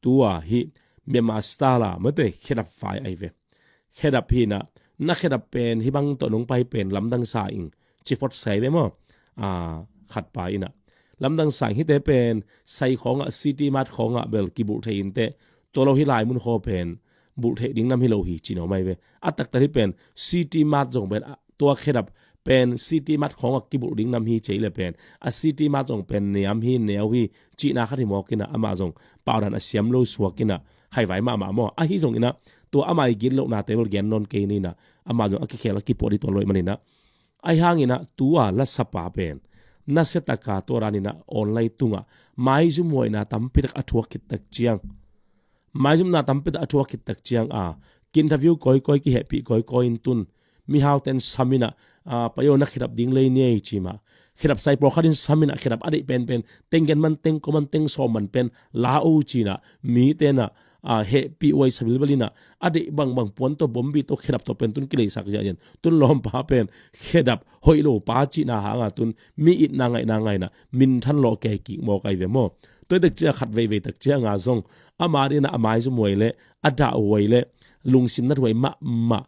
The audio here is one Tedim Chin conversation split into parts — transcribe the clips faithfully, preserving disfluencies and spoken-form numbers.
Tua hi Myanmar Star la mate khedap vai ai ve. Khedap hi na, na khedap pen hi bang tawh nong pai pen lamdang sa ing, ci phot sai ve maw? Khat pa ina, lamdang sa ing, hite pen sai khawngah, City Mart khawngah bel kibulh thei inteh, tua lo hi lai mun khaw pen bulh thei ding nam hi lo hi, ci no mai ve. A taktak hi pen City Mart zong pen tua khedap pen City Mart khawngah kibulh ding nam hi, cei le pen a City Mart zong pen niam hi, neu hi, cihna khat hi mawk ina, amah zong paudan a siam lo suak ina, haivai mahmah maw? Ahi zong ina, tua amah i gitlohna table gen nawn kei ni ina, amah zong a kikhel a kipuah dih tua lo i man ina. Ahi hang ina, tua lasapa pen nasia taka tua dan ina online tungah maizum huaina tampitak a thuak khit tak ciang, maizumna tampitak a thuak khit tak ciang a, ki-interview kawikawi, kihehpih kawikawi in tun, mihaute in sam ina, a, payo na khedap ding lei ni ei ci mah. Khedap sai pawlkhat in sam ina, khedap a deih penpen, teng giat man, teng kua man, teng sawm man pen la o ci ina, mite ina, a, hehpih huai sa bilbel ina, a deih bangbang puan tawh, bombi tawh, khedap tawh pen tun kileisak ziahziah in, tun lawmpa pen khedap hoih lo pa cihna hanga tun mi itna ngaihna ngaihna minthan lawh kei kik mawk ai ve maw? Tua hi tak ciang khat veivei tak cianga zong ama dingin a maizum huai le a dah huai le lungsim nat huai mahmah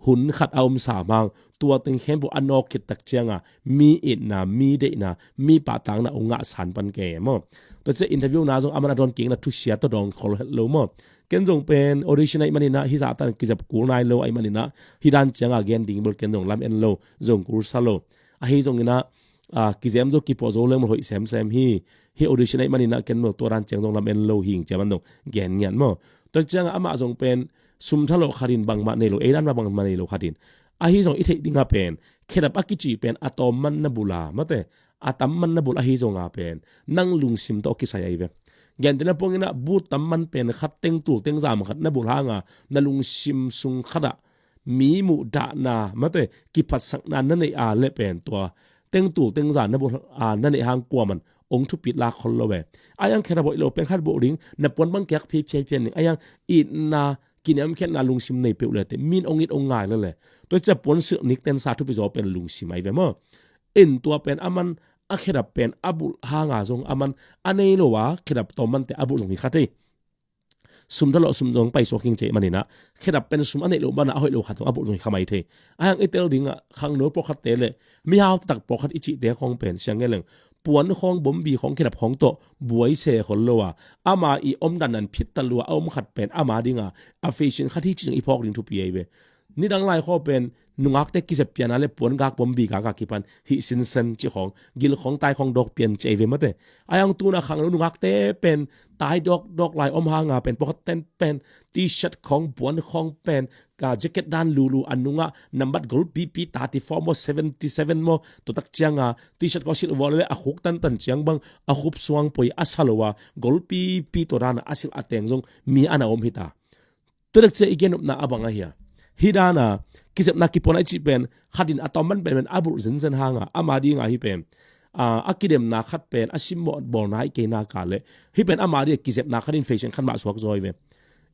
hun khat a om sam hang, tua teng khempeuh a nawk khit tak cianga mi itna, mi deihna, mi pahtakna hong ngah san pan kei maw? Tua ciang interview na zong aman a dawn kikna thusia tawh dawng khol het lo maw? Ken zong pen audition ahih manin ah, hih zahtan kizep kul nai lo ahih manin ah, hih dan cianga gen ding bel ken zong lam en lo, zong kul sa lo. Ahi zongin ah, a, kizem zo, kipuah zo leng bel hoih semsem hi. Hih audition ahih manin ah ken bel tua dan ciang zong lam en lo hing ci a man dong gen ngiat maw? Tua ciangah amah zong pen sum thalawh khat in bangmah nei lo, ei dan mah bangmah nei lo khat in. Ahi zong i theih dingah pen khedap a kici pen a tawm man na bul a, mate, a tam man na bul ahi zonga pen nang lungsim tawh kisai ahi ve. Gentehna pongin ah but tam man pen khat teng tul teng zam khat na bul hanga na lungsim sung khatah mi muhdahna, mate, kiphatsakna na neih a leh pen tua teng tul teng zam na bul a na neih hang kuaman hong thupit lak khol lo ve. Ahi hang khedap hoih lo pen khat bulh ding, na puan bang kiak phiphiai pian ding. Ahi hang itna, kiniamkhiatna lungsim nei peuh le te min hong it hong ngai le le. Tua ciang puan silh nik ten sa thupi zaw pen lungsim ahi ve maw? In tua pen aman a khedap pen a bulh hanga zong aman a nei lo a khedap tawm mante a bulh zong hi kha thei. Sum thalawh sum zong paisuak hing cei manin ah khedap pen sum a neih lo banah a hoih lo khat zong a bulh zong hi kha mai thei. Ahi hang i tel dingah khangno pawlkhatte le mihau taktak pawlkhat i cihte khawng pen siang ngen leng puan khawng, bombi khawng, khedap khawng tawh buai se khol lo a, ama i omdan nan phit ta lua a om khat pen ama dinga a fashion khat hi ci zong i phawk ding thupi ahi ve. Nidang lai khaw pen nungakte kizep piana le puan gak, bombi gaka kipan hih sinsen ci khawng, gil khawng, tai khawng dawk pian ci ahi ve, mate. Ahi hang tuna khangno nungakte pen tai dawk dawk lai om hanga pen pawlkhat ten pen t-shirt khawng, puan khawng pen ka jacket dan lulu a nungah nambat golpipi thirty-four maw, seventy-seven maw, tua tak cianga t-shirt khawng silh vua le a khuk tantan ciang bang a khup suang poi a sa lo a, golpipi tua dana a silh a teng zong mi ana om hi ta. Tua tak ciang i gen nopna a bang ahi a, hih dana kizepna kipuana i cih pen khat in a tawm man penpen a bulh zenzen hanga ama dinga hih pen, a, a kidemna khat pen a simmawh bawlna ahi kei nak leh hih pen ama dinga kizepna khat in fashion khat mah suak zaw hi ve.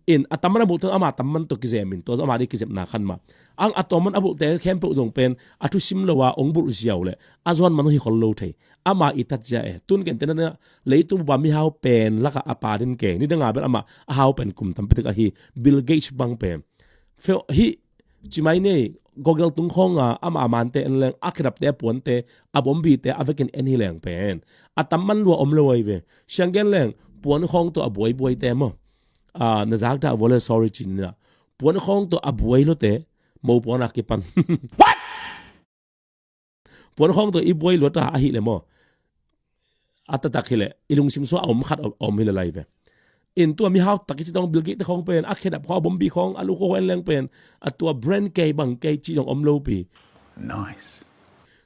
In a tam man a bulhte ama tam man tawh kizem in tua ama ding kizepna khat mah. Ang a tawm man a bulhte khempeuh zong pen a thusim lo a hong bulh ziau le a zuan man hi khol lo thei. Ama i tat zia e. Tun gentehna leitung bupa mihau pen lakah a pa den kei. Nidanga bel amah a hau pen kum tampi tak ahi Bill Gates bang pen. Feu hih cimai nei Google tung khawnga ama mante en leng a khedapte, a puante, a bombite a vekin en hi leng pen a tam man lua om lo ahi ve. Siang gen leng puan khawng tawh a buaibuaite maw? A, na zak dah vua le sorry cinna. Puan khawng tawh a buai luate mo puana kipan. Puan khawng tawh i buai luata ahih le maw? A taktak hi le i lungsim sua a om khat a om hi le lai ve. In tua mihau tak i ci tawng Bill Gates te khawng pen a khedap khawng, a bombi khawng, a lu khawng en leng pen a tua brand kei bang kei ci zong om lo pi. Nice.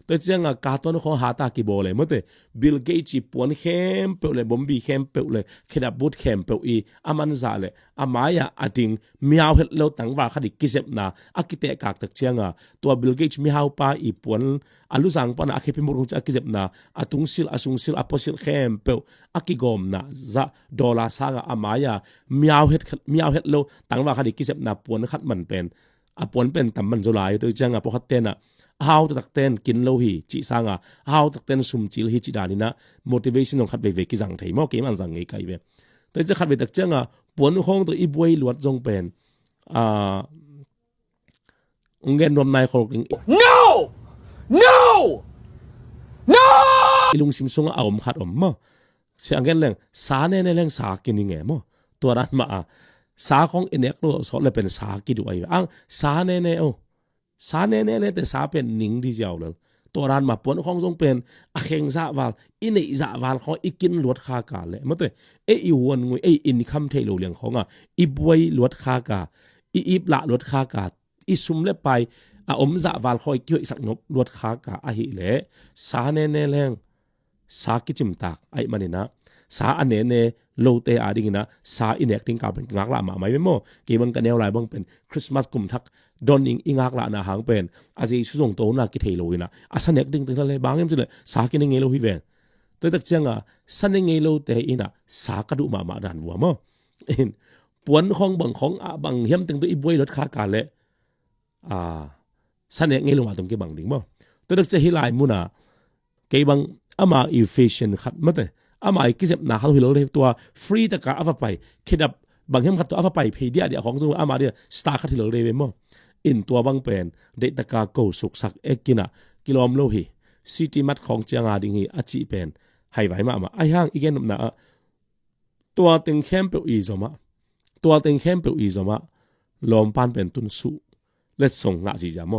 Tua cianga ka tuan khawng hata kibawl le mate, Bill Gates i puan khempeuh le, bombi khempeuh le, khedap but khempeuh i a manzah le a mai-ah a ding mihau het lo tangval khat i kizepna a kitehkak tak cianga tua Bill Gates mihaupa i puan a luzang pana a khepi murung ci a kizepna a tungsilh, a sungsilh, a puasilh khempeuh a kigawmna zah dollar sanga a mai-a mihau het, mihau het lo tangval khat i kizepna puan khat man pen a puan pen tam man zaw lai. Tua cianga pawlkhat tenah a hau taktak ten kin lo hi cih sanga a hau taktak ten sum cil hi cih daninah motivation zong khat veivei kizang thei maw? Keiman zang ngei kai ve. Tua hi ciang khat vei tak cianga puankhawng tawh i buai luat zong pen, a, ong gen nuam nai khol ding. No! No! No! I lungsim sungah a om khat om maw. Sia gen leng sa nene leng sa kining e maw. Tua dan mah a sa khawng i nek lo sawt le pen sa kiduh ahi ve. Ang sa nene o. Sa nene le te sa pen ning di ziau lel. Tua dan mah puankhawng zong pen a kheng zahval, i neih zahval khawng i kin luat khaka le mate, ei i huan ngui, ei income thei lo liang khawnga i buai luat khaka, i ip lah luat khaka, i sum le pai a om zahval khawng i kihoihsak nop luat khaka ahih leh sa nene leng sa kicimtak ahih maninah sa a nene lote a dinginah sa i nek ding kau pen kingaklah mahmah ve maw. Kei bang ka neu lai bang pen Christmas kum thak don ing i ngaklahna hang pen a Jesu zong tona kithei lo inah a sa nek ding ting le bang em cile sa kine ngei lo hi ve. Tua tak cianga sa ne ngei lote inah sa ka duh mahmah dan vua maw. In puankhawng bangkhawng ah bang hiam teng tu i buai luat khaka le a sa nek ngei lo mah tong kibang ding maw. Tua tak cia hi lai munah kei bang ama i fashion khat mate, ama i kizepna khat hi lo le tua free taka a va pai khidap bang hiam khat tua a va pai phei diahdiah khawng zong ama dia star khat hi lo le ve maw. In tua bang pen deihtaka ko suksak ekinah kilawm lo hi. City mat khawng cianga ding hi a cih pen haivai mahmah. Ahi hang i gen nopna ah tua teng khempeuh i zomah, tua teng khempeuh i zomah lawmpan pen tunsuh letsong ngah zihziah maw.